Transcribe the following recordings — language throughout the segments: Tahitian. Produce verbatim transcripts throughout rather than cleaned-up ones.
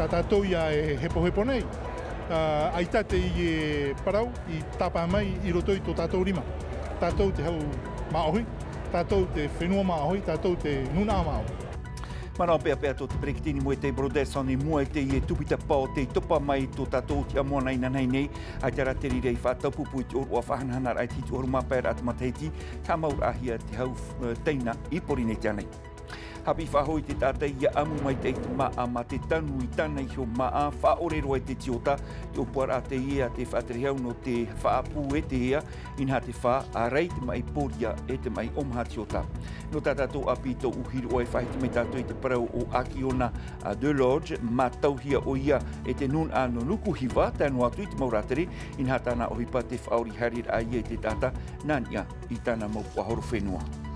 Tātou ia e hepohepo nei, ā, ʻaita teie parau i tāpae mai i roto i tō tātou rima. Tātou te hau māʻohi, tātou te fenua māʻohi, tātou te nūnaʻa māʻohi. Manaʻo peʻapeʻa tō te peretiteni Moetai Brotherson i mua i teie tupita pao tei topa mai i tō tātou ʻōtiʻa moana inanahi nei, ʻaita rā te reira i faʻataupupū i te ʻōroʻa faʻahanahanaraʻa i te hitu ʻahuru mā pae raʻa te matahiti, haʻamauraʻahia te hau, ē, teina i Porinetia nei. Haʻapiʻi faʻahou i te taʻata ia ʻamu maitaʻi i te māʻa mā te tanu i tāna iho māʻa, faʻaʻore roa i te tiota, te ʻōpuaraʻa teie a te faʻaterehau nō te faʻapū e te ea, inaha te fā, ʻārai te maʻi pōria e te maʻi ʻōmaha tiota. Nō tā tātou ʻāpī tō ʻUhiroʻa e faʻahiti mai tātou i te parau o Akiona, ā, Delodge, mātauhia ʻoia e te nūnaʻa nō Nukuhiva, tae noa atu i te mau rātere, inaha tāna ʻohipa te faʻaori haereraʻa ia i te taʻata, nā niʻa i tāna mau puaʻahorofenua.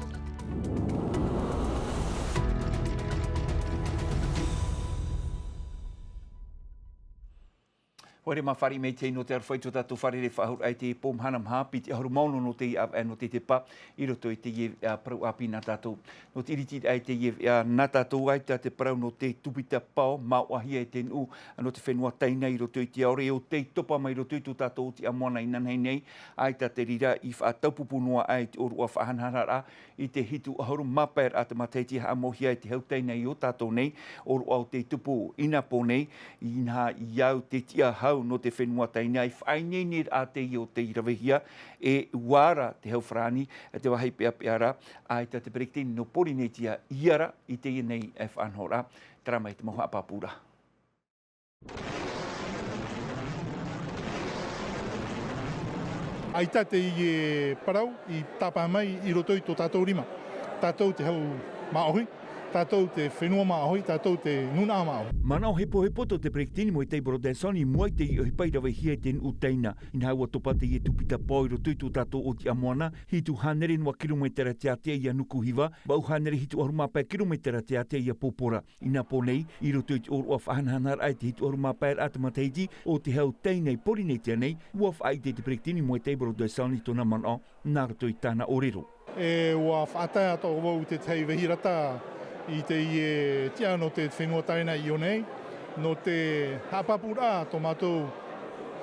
ʻUa haere mā fāriʻi mai te nō te aroha i tō tātou fārerei faʻahou i te pō mahana maha, piti ʻahuru mā ono nō teie ʻāvaʻe nō te tepa, i roto i teie, ā, parau ʻāpī nā tātou. Nō te ʻiritiraʻa i teie, ā, nā tātou ʻaita te parau nō te tupita pao, māuʻahia e te nuʻu, nō te fenua Taina i roto i te ao reo tei topa mai i roto i tō tātou ʻōtiʻa moana inanahi nei, ʻaita te reira i faʻataupupū noa aʻe i te ʻōroʻa faʻahanahanaraʻa, i te hitu ʻahuru mā pae raʻa te matahiti haʻamauhia e te hau Taina i ō tātou nei, ʻōroʻa ʻo tei tupu i nā pō nei, inaha i au te tiʻa hau nō te fenua Taina, i faʻaineineraʻa teie ʻo tei ravehia, e ʻua ara te hau farāni, te vāhi peʻapeʻa ra, ʻaita te peretiteni nō Porinetia i ara i teie nei e faʻanahoraʻa, terā mai te mau haʻapāpūraʻa. ʻAita teie parau i tāpae mai i roto i tō tātou rima. Tātou te hau māʻohi, tātou te fenua māʻohi, tātou te nūnaʻa māʻohi. Manaʻo hepohepo tō te peretiteni Moetai Brotherson i mua i teie ʻohipa i ravehia e te nuʻu Taina. Inaha ʻua topa teie tupita pao i roto i tō tātou ʻōtiʻa moana, hitu hānere noa kilometera te ātea ia Nukuhiva, vaʻu hānere hitu ʻahuru mā pae kilometera te ātea ia Pōpora. I nā pō nei, i roto i te ʻōroʻa faʻahanahanaraʻa i te hitu ʻahuru mā pae raʻa te matahiti o te hau Taina i Porinetia nei, ʻua faʻaʻite te peretiteni Moetai Brotherson i tōna manaʻo, nā roto i tāna ʻōrero. E ʻua faʻatae atoʻa vau i te tahi vahiraʻa i teie tiʻa nō te fenua Taina i ʻō nei, nō te haʻapāpūraʻa tō mātou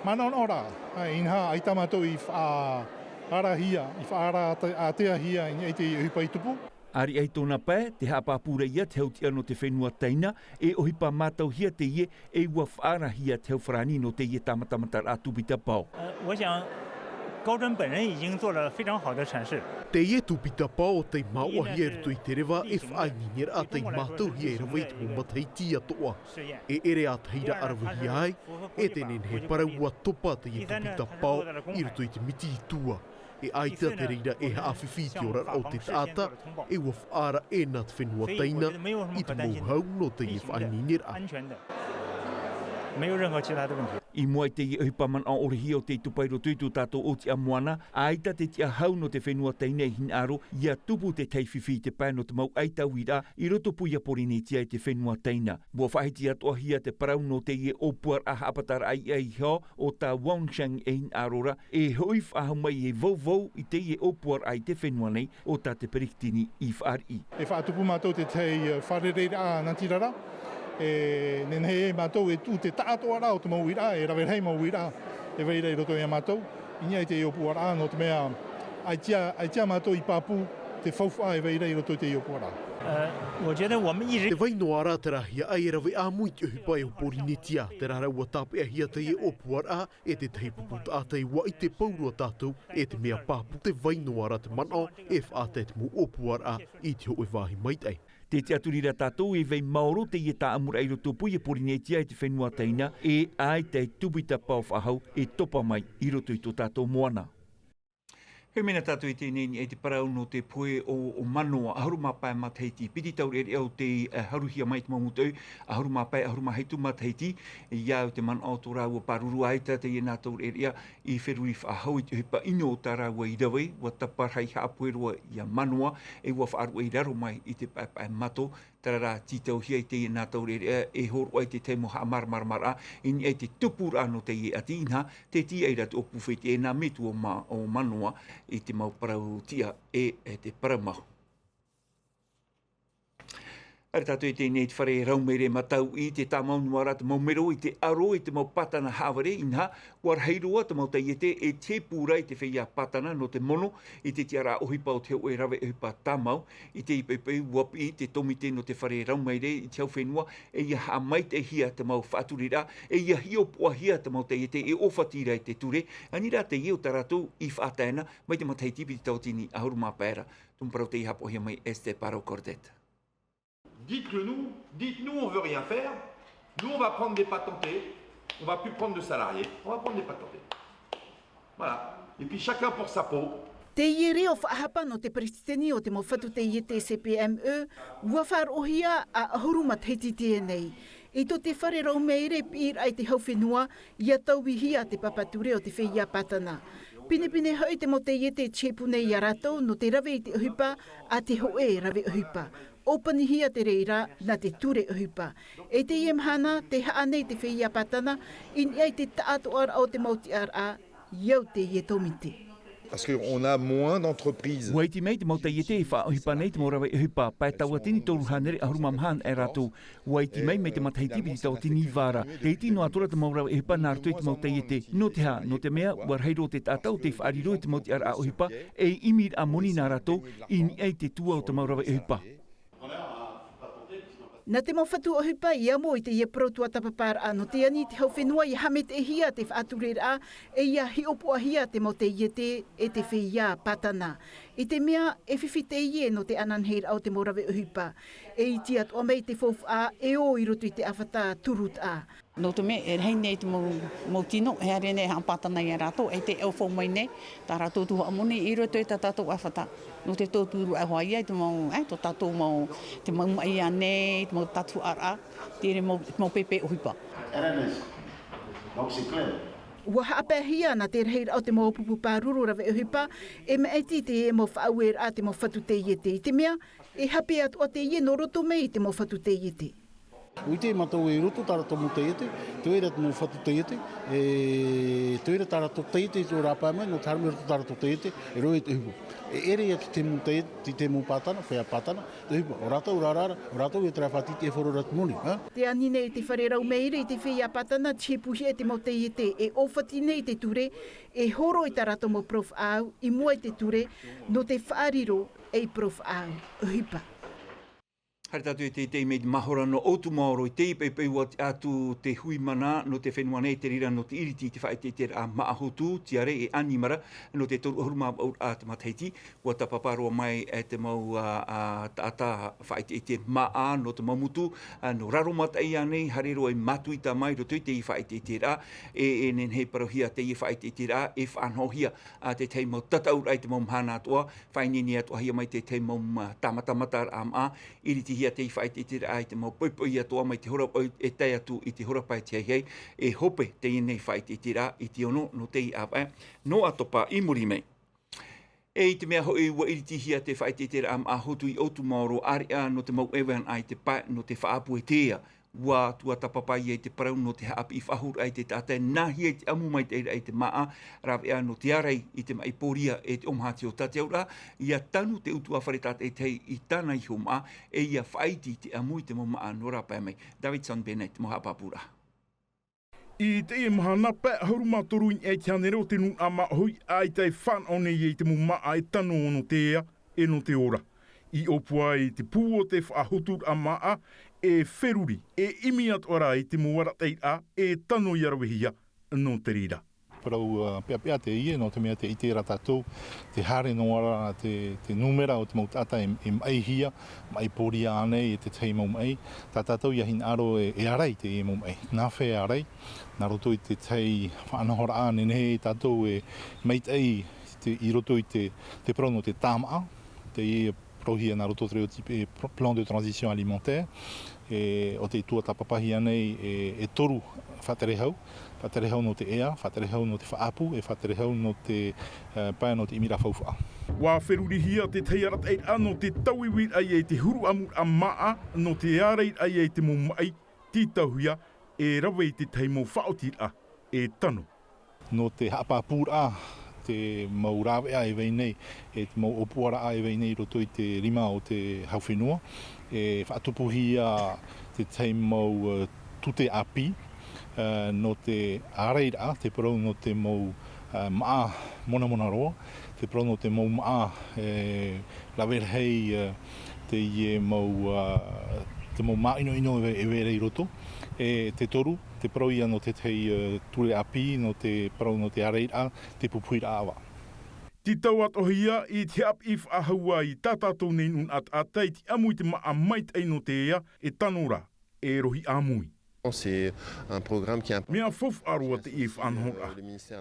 manaʻonaʻoraʻa, ā, inaha ʻaita mātou i faʻaarahia, i faʻaara ātea-, āteahia i niʻa i teie ʻohipa i tupu. ʻĀriʻi tōna pae, te haʻapāpū ra ia te hau tiʻa nō te fenua Taina, e ʻohipa mātauhia teie, e ʻua faʻaarahia te hau farāni nō teie tāmatamataraʻa tupita pao. 呃，我想，高真本人已经做了非常好的阐释。 Teie tupita pao tei māuʻahia i roto i te reva e faʻaineineraʻa tei mātauhia e rave i te mau matahiti atoʻa. E ʻere ātahi ra ʻaravehia ai, e te nehenehe parau ʻua topa teie tupita pao i roto i te miti i tua. E ʻaita te reira e haʻafifi i te oraraʻa o te taʻata, e ʻua faʻaara ʻē nā te fenua Taina i te mau hau nō teie faʻaineineraʻa. 没有任何其他的问题。 I mua i teie ʻohipa manaʻo ʻore hia ʻo tei topa i roto i tō tātou ʻōtiʻa moana, ʻaita te tiʻa hau nō te fenua Taina i hinaʻaro, ʻia tupu te tahi fifi i te pae nō te mau ʻaitauiraʻa i rotopū ia Porinetia e te fenua Taina. ʻUa faʻahiti atoʻahia te parau nō teie ʻōpuaraʻa haʻapataraʻa i ʻaiho, ʻo tā Wang Sheng e hinaʻaro ra, e hoʻi faʻahou mai e vauvau i teie ʻōpuaraʻa i te fenua nei, ʻo tā te peretiteni i fāriʻi. E faʻatupu mātou te tahi, ā, fārereiraʻa natirara, e nehenehe ai mātou e tuʻu te taʻatoʻaraʻa o te mau uiraʻa, e rave rahi mau uiraʻa e vai ra i roto ia mātou, i niʻa i te ʻōpuaraʻa, nō te mea, ʻaita, ʻaita mātou i pāpū te faufaʻa e vai ra i roto i te ʻōpuaraʻa. 呃，我觉得我们一直 Te vai noa ra te rāhiaʻai e rave ʻāmui i te ʻohipa e o Porinetia, terā rā ʻua tāpeʻahia teie ʻōpuaraʻa, e te tahi pupu taʻata e ʻua ʻite pauroa tātou, e te mea pāpū te vai noa ra te manaʻo, e faʻatae te mau ʻōpuaraʻa i te hōʻē vāhi maitaʻi. Te tiʻaturi ra tātou e vai maoro teie tāʻamuraʻa i rotopū ia Porinetia e te fenua Taina, e ʻaita e tupita pao faʻahou e topa mai i roto i tō tātou moana. Hei mena tātou i teie nei i te parau nō te pohe o, o Manoa, ʻahuru mā pae matahiti, piti taureʻareʻa o tei, eh, haruhia mai te mau mūtoʻi, ʻahuru mā pae, ʻahuru mā hitu matahiti, i au te manaʻo o tō rāua pāruru ʻaita teie nā taureʻareʻa i feruri faʻahou i te ʻohipa ʻino o tā rāua i rave, ʻua taparahi haʻapohe roa ia Manoa, e ʻua faʻaruʻe i raro mai i te paepae mato, terā rā tītauhia i teie nā taureʻareʻa e hōroʻa i te tahi mau haʻamāramaramaraʻa, i niʻa i te tupuraʻa nō teie ʻati inaha, te tīaʻi ra te ʻōpū fētiʻi e nā metua o Ma-, o Manoa i te mau parau tiʻa e, e te parau mau. Haere tātou i teie nei te fare rau maere matau i te tāmau noa rā te mau mero i te aro i te mau pātana haʻavare, inaha, ua rahi roa te mau taiete e tēpū ra i te feiā pātana nō te mono i te tiʻaraʻa ʻohipa o te hōʻē rave ʻohipa tāmau. I te ipepe ua piʻi te tōmite nō te fare rau maere i te hau fenua, e ia haʻamaitaʻihia te mau faʻatureraʻa, e ia hiʻopoʻahia te mau taiete e ʻōfati ra i te ture, ani rā teie o tā rātou i faʻatae na mai te matahiti piti tauatini ʻahuru mā pae ra. Tumu parau teie haʻapaʻohia mai Esther Parau Cordet. Dites-le nous, dites-nous, on veut rien faire. Nous, on va prendre des patentés, on va plus prendre de salariés, on va prendre des patentés. Voilà. Et puis chacun pour sa peau. Teie reo faʻahapa nō te peretiteni o te mau fatu taiete C P M E, ua faʻaroʻohia ʻahuru matahiti teie nei. I tō te fare rau maere piʻiraʻa i te hau fenua, ia tauihia te papa ture o te feiā pātana. Pinepine hoʻi te mau taiete e tēpū nei ia rātou nō te rave i te ʻohipa a te hōʻē rave ʻohipa. ʻŌpanihia te reira nā te ture ʻohipa. E teie mahana, tē haʻa nei te feiā pātana i niʻa i te taʻatoʻaraʻa o te mau tiʻaraʻa i au teie tōmite. Parce qu'on a moins d'entreprises. Ua iti mai te mau taiete e faʻaʻohipa nei te mau rave ʻohipa, pae tauatini toru hānere ʻahuru mā maha e rātou. Ua iti mai mai te matahiti piti tauatini iva ra. Tē iti noa atu ra te mau rave ʻohipa nā roto i te mau taiete. Nō te aha? Nō te mea, ua rahi roa te taʻata o tē faʻariro i te mau tiʻaraʻa ʻohipa, e ʻimiraʻa moni nā rātou i niʻa i te tuā o te mau rave ʻohipa. Nā te mau fatu ʻohipa i amo i teie parau tuatāpaparaʻa nō te ani i te hau fenua ia haʻamaitaʻihia te faʻatureraʻa, e ia hiʻopoʻahia te mau taiete e te feiā pātana. I te mea, e fifi teie nō te ananahiraʻa o te mau rave ʻohipa. E iti atoʻa mai te faufaʻa e ō i roto i te ʻāfata turutaʻa. Nō te mea, e rahi nei te mau, mau tino, e haere nei e haʻapātana ia rātou, e te ʻaufau mai nei, tā rātou tuhaʻa moni i roto i tā tātou ʻāfata. Nō te tauturu ʻahoa ia i te mau, e, tō tātou mau, te mau maʻi ānei, te mau tātuhaʻaraʻa, te mau, te mau pēpē ʻohipa. Ua haʻapaehia nā te rahiraʻa o te mau pupu pāruru rave ʻohipa, e maʻiti teie mau faʻaueraʻa te mau fatu taiete i te mea, e hape atoʻa teie nō roto mai i te mau fatu taiete. ʻUa ʻite mātou e roto tā rātou mau taiete, te ʻoe ra te mau fatu taiete, e te ʻoe ra tā rātou taiete i te ora pae mai, nō te haere mai roto tā rātou taiete, e roe i te ʻohipa. E ʻere ia te mau taiete, te mau pātana, feiā pātana, te ʻohipa, ʻo rātou rā, rā, rā, ʻo rātou e te rā faʻatiti e horo ra te moni, ha? Te ani nei te fare rau maere i te feiā pātana, te hipuhia e te mau taiete, e ʻōfati nei te ture, e horo i tā rātou mau parau faʻaau, i mua i te ture, nō te faʻariro, ei parau faʻaau, ʻohipa. Haere tātou e teitei mai te mahora nō Ōtumaoro i teie poʻipoʻi ua tiʻa atu te hui mana nō te fenua nei, te reira nō te iriti i te faʻaʻiteʻiteraʻa māʻa hotu, tiare e ʻanimara, nō te toru ʻahuru mā vaʻu raʻa te matahiti, ua tāpapa roa mai e te mau, ā, ā, taʻata faʻaʻiteʻite māʻa nō te mau motu, ā, nō Raromataʻi ānei, haere roa i Matuita mai, roto i teie faʻaʻiteʻiteraʻa, e, e nehenehe e parauhia teie faʻaʻiteʻiteraʻa, e faʻanahohia, ā, te tahi mau tataʻuraʻa i te mau mahana atoʻa, faʻaineine atoʻahia mai te tahi mau, ā, tāmatamataraʻa māʻa, iritihia teie faʻaʻiteʻiteraʻa i te mau poʻipoʻi atoʻa mai te hora vaʻu e tae atu i te hora pae tihaihai, e hope teie nei faʻaʻiteʻiteraʻa i te ono nō teie ʻāvaʻe, nō ʻAtopa i muri mai. E i te mea hoʻi ua iritihia te faʻaʻiteʻiteraʻa māʻa hotu i Ōtumaoro, ʻāreʻa nō te mau ʻevana i te pae nō te faʻaʻapu e te ea. Ua tuatāpapa ia i te parau nō te haʻapiʻi faʻahou raʻa i te taʻata e nāhia i te ʻamu maitaʻi raʻa i te māʻa, rāveʻa nō te ārai i te maʻi pōria e te ʻōmahati o Tatiauraʻa, ia tanu te ʻutuāfare tātaʻitahi i tāna iho māʻa, e ia faʻaiti i te ʻamu i te mau māʻa nō rāpae mai. Davidson Bennett, mau haʻapāpūraʻa. I teie mahana, pae ʻahuru mā toru i niʻa i te hānere o te nūnaʻa māʻohi, ʻaita e fānaʻo nei ia i te mau māʻa e tano nō te ea, e nō te ora. I ʻōpua i te pū o te faʻahoturaʻa māʻa, e feruri, e ʻimi atoʻa ra i te mau arataʻiraʻa, e tano ia ravehia, nō te reira. Parau, ā, peʻapeʻa teie, nō te mea tē ʻite ra tātou, te haere noa ra te, te nūmera o te mau taʻata e, e maʻihia, maʻi pōria ānei, e te tahi mau maʻi, tā tātou ia hinaʻaro e, e ārai teie mau maʻi. Nā hea e ārai? Nā roto i te tahi faʻanahoraʻa nehenehe tātou e maitaʻi te, i roto i te, te parau nō te tāmaʻa, teie parauhia nā roto te reo tīpī, e, pl-, plan de transition alimentaire, e, ʻo tei tuatāpapahia nei e, e toru faʻaterehau, faʻaterehau nō te ea, faʻaterehau nō te faʻaʻapu, e faʻaterehau nō te, e, pae nō te ʻimiraʻa faufaʻa. ʻUa ferurihia te tahi arataʻiraʻa nō te tauiuiraʻa ia i te huru ʻamuraʻa māʻa, nō te ārairaʻa ia i te mau maʻi, tītauhia, e rave i te tahi mau faʻaotiraʻa, e tano. Nō te haʻapāpūraʻa, Te mau rāveʻa e vai nei, e te mau ʻōpuaraʻa e vai nei i roto i te rima o te hau fenua, e faʻatupuhia te tahi mau tute ʻāpī nō te ārairaʻa, te parau nō te mau maʻa monamona roa, te parau nō te mau maʻa e rave rahi, te ia mau te mau māʻinoʻino e vai ra i roto. E te toru, te parau ia nō te tahi ture ʻāpī nō te parau nō te ārairaʻa, te pupuhiraʻa ʻava. Te tau atoʻa ia i te haʻapiʻi faʻahou i tā tātou nei nūnaʻa taʻata i te ʻamu i te maʻa maitaʻi nō te ea e tano rā e rohi ʻāmui. Mea faufaʻa roa teie faʻanahoraʻa.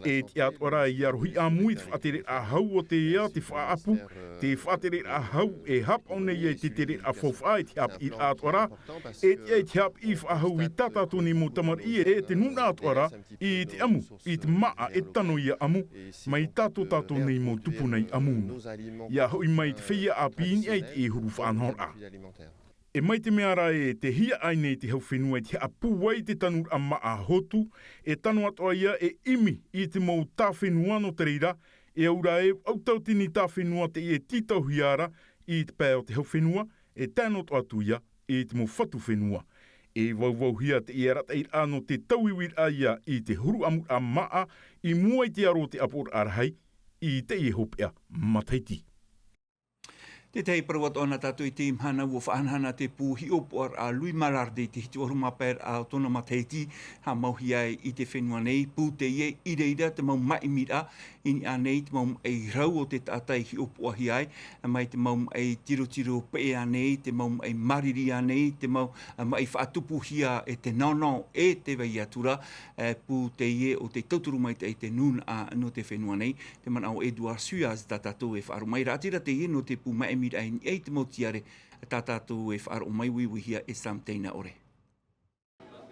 E tiʻa atoʻa rā ia rohi ʻāmui i te faʻatereraʻa hau o te ea te faʻaʻapu, te faʻatereraʻa hau e hāpaʻo nei ai te tereraʻa faufaʻa i te haʻapiʻiraʻa atoʻa rā. E tiʻa i te haʻapiʻi faʻahou i tā tātou nei mau tamariʻi e te nūnaʻa atoʻa rā i te ʻamu i te maʻa e tano ia ʻamu mai tā tō tātou nei mau tupuna i ʻamu. Ia hoʻi mai te feiā ʻāpī i niʻa i teie huru faʻanahoraʻa. E mai te mea rā e te hiaʻai nei te hau fenua i te haʻapūai i te tanuraʻa maʻa hotu, e tano atoʻa ia e ʻimi i te mau tā fenua nō te reira, e au rā e ʻautautini tā fenua teie e tītauhia ra i te pae o te hau fenua, e tae noa atu ia i te mau fatu fenua. E vauvauhia teie arataʻiraʻa nō te tauiuiraʻa ia i te huru ʻamuraʻa maʻa i mua i te aro o te ʻāpoʻoraʻa rahi i teie hopeʻa matahiti. Tētahi parau atoʻa nā tātou i teie mahana, ua faʻahanahana te pū hiʻopoʻaraʻa Louis Maillard i te hitu ʻahuru mā pae raʻa o tōna matahiti, haʻamauhia ai i te fenua nei. Pū teie i reira te mau māʻimiraʻa i niʻa nei, te mau maʻi rau o te taʻata i hiʻopoʻahia ai, mai te mau maʻi tirotiro peʻe ānei, te mau maʻi māriri ānei, te mau maʻi faʻatupuhia e te naonao e te vai atu ra. Pū teie o te tauturu maitaʻi i te nūnaʻa nō te fenua nei. Te manaʻo o Edouard Suaz tā tātou e faʻaroʻo mai, raʻatira teie nō te pū māʻimiraʻa i niʻa i te mau tiare tā tātou e faʻaroʻo mai, uiuihia e Sam Teinaʻore.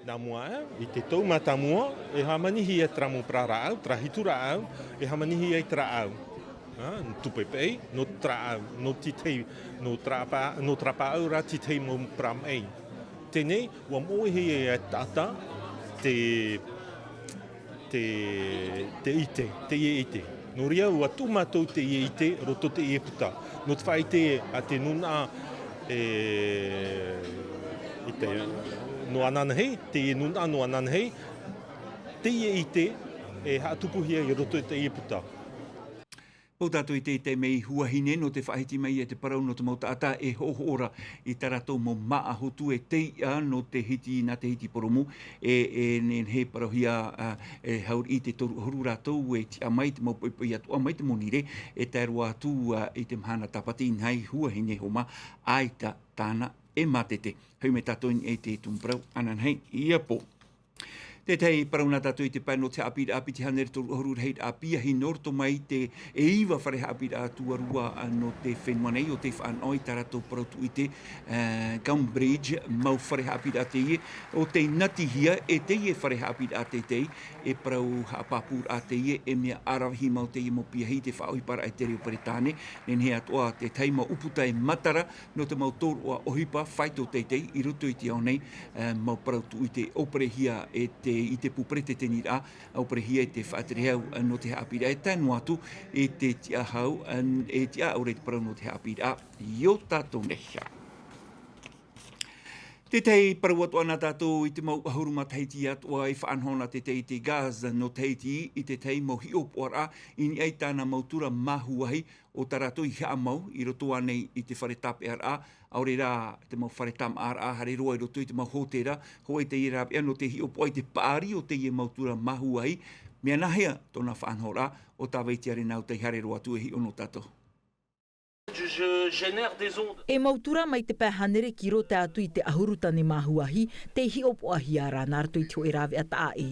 Nā mua aʻe, i te tau mātāmua, e hāmanihia terā mau parau rāʻau, terā hitu rāʻau, e hāmanihia i te rāʻau. Ā, nō tūpepeʻe, nō te rāʻau, nō te tei, nō te rāpa-, nō te rāpaʻau rā te tei mau parau maʻi. Teie nei, ua moʻehia e te taʻata te, te, te ʻite, teie ʻite. Nō reira, ua tuʻu mātou teie ʻite, roto teie puta. Nō te faʻaʻite a te nūnaʻa, e, i te, nō ananahi, teie nūnaʻa nō ananahi, teie ʻite, e haʻatupuhia i roto i teie puta. Pau tātou i te, te mea huahine nō te faʻahiti mai e te parau nō te mau taʻata e hoʻohoʻo ra i tā rātou mau māʻa hotu e teiʻa nō te hiti, nā te hiti poromu, e, e nehenehe e parauhia, ā, e hauri i te toru ʻahuru rātou e tiʻa mai te mau poʻipoʻi atoʻa mai te monirē, e tae roa atu, ā, i te mahana tāpati, nā huahine homa, ʻaita tāna e mātete. Hoʻi mai tātou i niʻa i te tumu parau ananahi ia pō. Tētahi parau nā tātou i te pae nō te haʻapiʻiraʻa piti hānere toru ʻahuru rahiraʻa piahi nō roto mai te e iva fare haʻapiʻiraʻa tuarua nō te fenua nei, ʻo tē faʻanaho i tā rātou parau tūʻite, ā, Cambridge, mau fare haʻapiʻiraʻa teie, ʻo tei natihia e teie fare haʻapiʻiraʻa teitei, e parau haʻapāpūraʻa teie, e mea ʻaravihi mau teie mau piahi i te faʻaʻohiparaʻa i te reo Peretāne, nehenehe atoʻa te tahi mau ʻūputa e matara, nō te mau tōroʻa ʻohipa faito teitei i roto i te ao nei, ā, mau parau tūʻite ʻōperehia e te, i te pū peretiteniraʻa, ʻōperehia i te faʻaterehau, ā, nō te haʻapiʻiraʻa, e tae noa atu i te tiʻahau, ā, e tiʻa ʻore te parau nō te haʻapiʻiraʻa, i ō tātou nei. Tētahi parau atoʻa nā tātou i te mau ʻahuru matahiti atoʻa i faʻanaho nā te, te, te gaz nō Tahiti i tētahi mau hiʻopoʻaraʻa i niʻa i tāna mau tura māhuahi, ʻo tā rātou i haʻamau i roto ānei i te fare tāpeʻaraʻa, ʻaore rā te mau fare tāmāʻaraʻa, haere roa i roto i te mau hōtēra, hōʻē teie rāveʻa nō te hiʻopoʻa i te paʻari o teie mau tura māhuahi, mea nāhea tōna faʻanahoraʻa, ʻo Tāvai Tiare Nautahi, haere roa atu e hiʻo nō tātou. Je, je génère des ondes. E mau tura mai te pae hānere ki roto atu i te ʻahuru tane māhuahi, tei hiʻopoʻahia ra nā roto i te hōʻē rāveʻa taʻa ʻē.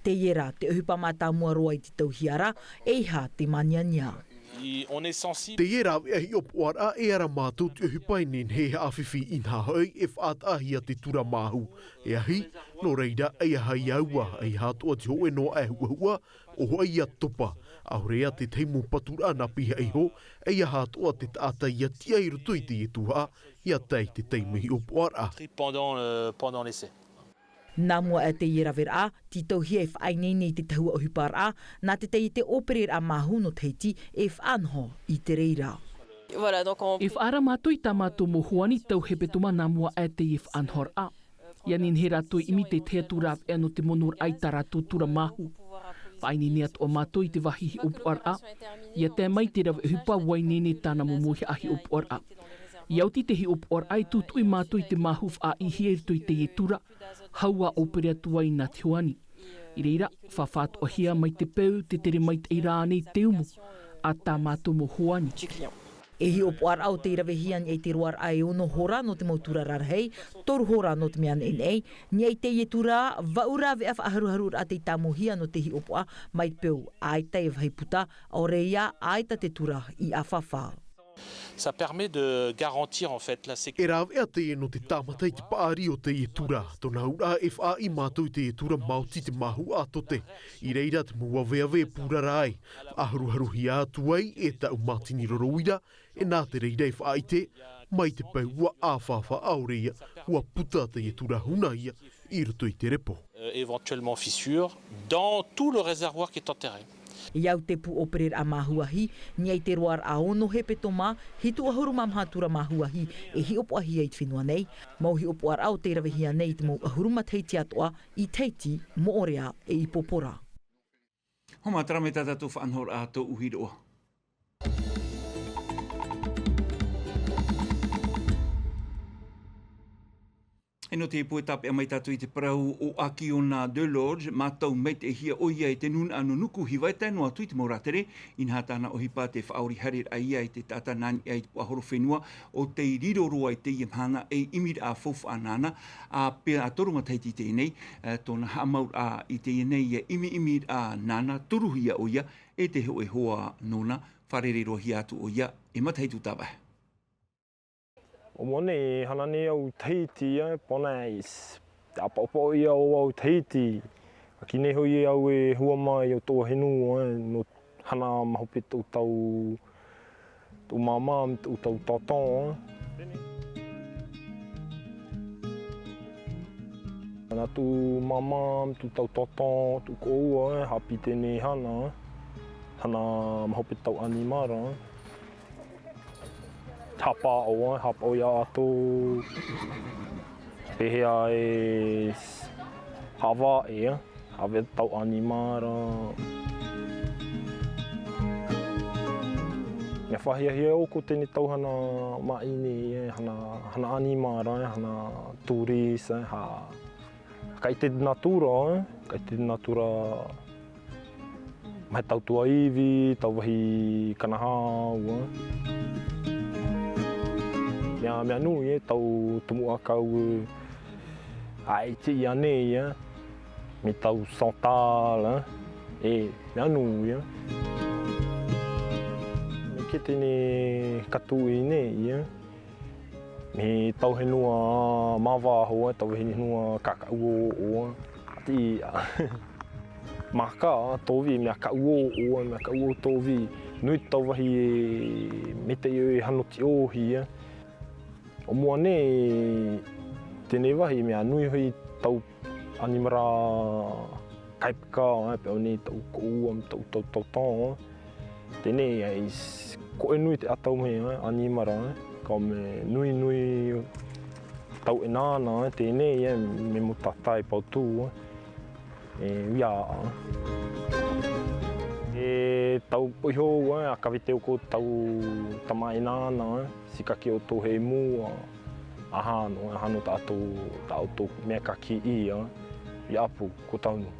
Teie rā, te ʻohipa mātāmua roa i te tauhia ra, ʻeiaha te māniania. Teie rāveʻa hiʻopoʻaraʻa e ara mātou te ʻohipa e nehenehe e haʻafifi inaha hoʻi e faʻataʻahia te tura māhu. E ahi, nō reira, ʻeiaha ia ua, ʻeiaha atoʻa te hōʻē noa ʻē huʻahuʻa, ʻo hoʻi ia topa, ʻaore ia tētahi mau paturaʻa nā pihaʻi iho, ʻeiaha atoʻa te taʻata ia tiʻa i roto i teie tuhaʻa, ia tae i te taime hiʻopoʻaraʻa. Pendant, euh, pendant l'essai. Nā mua aʻe teie raveraʻa, tītauhia e faʻaineine i te tahua ʻohiparaʻa, nā te taiete ʻōpereraʻa māhu nō Tahiti e faʻanoho i te reira. E faʻaara mātou i tā mātou mau hoani tau hepetoma nā mua aʻe teie faʻanahoraʻa. ʻIa nehenehe rātou e ʻimi i te tahi atu rāveʻa nō te monoraʻa i tā rātou tura māhu. Faʻaineine atoʻa mātou i te vāhi hiʻopoʻaraʻa. ʻIa tae mai te rave ʻohipa ʻua ineine tāna momoʻi haʻa hiʻopoʻaraʻa. ʻIa oti te hiʻopoʻaraʻa e tūtuʻi mātou i te māhu faʻaʻīhia i roto i teie tura, hau ʻa ʻōpere atu ai nā te hoani. I reira, faʻafaʻatoʻahia mai te peu, te tere maitaʻi rānei te umu a tā mātou mau hoani. E hiʻopoʻaraʻa ʻo tei ravehia i niʻa i te roaraʻa e ono hora nō te mau tura rarahi, toru hora nō te mea neʻineʻi, niʻa i teie tura, vaʻu rāveʻa faʻaharuharuraʻa tei tāmauhia nō te hiʻopoʻa, mai te peu ʻaita e vāhi puta, ʻaore ia, ʻaita te tura i ʻāfafa. Ça permet de garantir, en fait, la sécurité. E rāveʻa teie nō te tāmata i te paʻari o teie tura, tōna auraʻa e faʻaʻī mātou i teie tura maoti te māhu ʻātote. I reira te mau aveave e pūrara ai, faʻaharuharuhia atu ai e taʻu mātini roro uira, e nā te reira e faʻaʻite, mai te peu ʻua ʻāfafa ʻaore ia, ʻua puta teie tura huna ia, i roto i te repo. Euh, éventuellement fissure, dans tout le réservoir qui est enterré. I au te pū ʻōpereraʻa māhuahi, niʻa i te roaraʻa ono hepetoma, hitu ʻahuru mā maha tura māhuahi, e hiʻopoʻahia i te fenua nei, mau hiʻopoʻaraʻa ʻo tei ravehia nei i te mau ʻahuru matahiti atoʻa, i Tahiti, Moʻorea, e i Popora. Hōmā, terā mai tā tātou faʻanahoraʻa tōʻu hiroʻa. E nō te pō e tāpeʻa mai tātou i te parau o Akiona de Lorge, mātau maitaʻihia ʻoia e te nūnaʻa nō Nukuhiva e tae noa atu i te mau rātere, inaha tāna ʻohipa te faʻaori haereraʻa ia i te taʻata nā niʻa i te puaʻahorofenua ʻo tei riro roa i teie mahana e ʻimiraʻa faufaʻa nāna, ā, pea toru matahiti i teie nei, ā, tōna haʻamauraʻa i teie nei e ʻimiʻimiraʻa nāna, turuhia ʻoia, e te hōʻē hoa nōna, fārerei-roa-hia atu ʻoia, e Matahitu Tāvaʻe. ʻO mua nei, e hana nei au i Tahiti, ē, Ponais. Te ʻāpaʻopaʻo ia ʻo au i Tahiti. ʻAki nei hoʻi au e hua mai i tōʻu fenua, ē, nō hana maho paʻi tōʻu tau, tōʻu māmā, tōʻu tau tonton, ē. Nā tōʻu māmā, tōʻu tau tonton, tōʻu koʻoua, ē, haʻapiʻi teie nei hana, ē. Hana maho paʻi tau ʻanimara, ē. Haʻapaʻo, ē, haʻapaʻo ia ʻoutou. Pēhea e s-, haʻavā ʻē, ē, haʻavā tau ʻanimara. Mea fāhiahia ʻoukou teie nei tau hana maʻi nei, ē, hana, hana ʻanimara, ē, hana touriste, ē, ha-, Kai te natura, ē? Kai te natura, mai tau tuaivi, tau vāhi kanahau, ē? Mea, mea nui, ē, tau tumu ʻākau, ē, ʻaita i ʻō nei, ē? Mai tau Santal, ē? E, mea nui, ē? Mai teie nei ka tuʻu i ʻō nei, ē? Mai tau fenua māvaho, ē, tau fenua kakaʻu ʻōʻō, ē. Ati, maka, tōvī, mea kaʻu ʻōʻō, ē, mea kaʻu ʻōʻō tōvī. Nui tau vāhi e, mai teie e hano tiʻohi, ē. ʻO mua nei, teie nei vāhi, mea nui hoʻi tau ʻanimara kaipeka, ē, pēʻoni tau koʻoua, tau, tau, tau tonton, ē. Teie nei, ē, i s-, koʻe nui te ʻatau mai, ē, ʻanimara, ē. Ka mea nui, nui tau ʻenana, ē, teie nei, ē, mea mau tātā e pau tū, ē. E, ia, ē. E tau poʻihou, ē, ʻa kavete ʻoukou tau tama ʻenana, ē. Sikaki ʻoutou hei mua, ā, ʻa hano, ē, ʻa hano tā ʻoutou, tā ʻoutou mea ka kiʻi, ē. Ia ʻapu, ko taunu.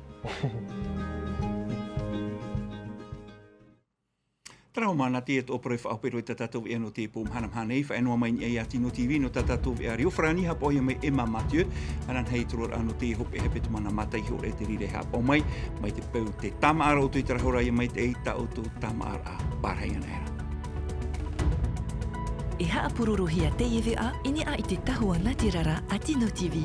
Terā hoʻi māna te atu ʻōpere faʻahope roa i tā tātou veʻa nō te pō mahanamaha nei, faʻaea noa mai i niʻa ia Tino TV, nō tā tātou veʻa reo farāni, haʻapaʻo ia mai Emma Mathieu, ananahi i te roaraʻa nō te hopeʻa hepetoma nā Mataʻiho e te reira e haʻapaʻo mai, mai te peu tē tāmāʻa ra ʻoutou i terā hora ia mai te ʻai tā ʻoutou tāmāʻaraʻa. Pārahi ana era. E haʻapurorohia teie veʻa i niʻa i te tahua nātirara a Tino TV.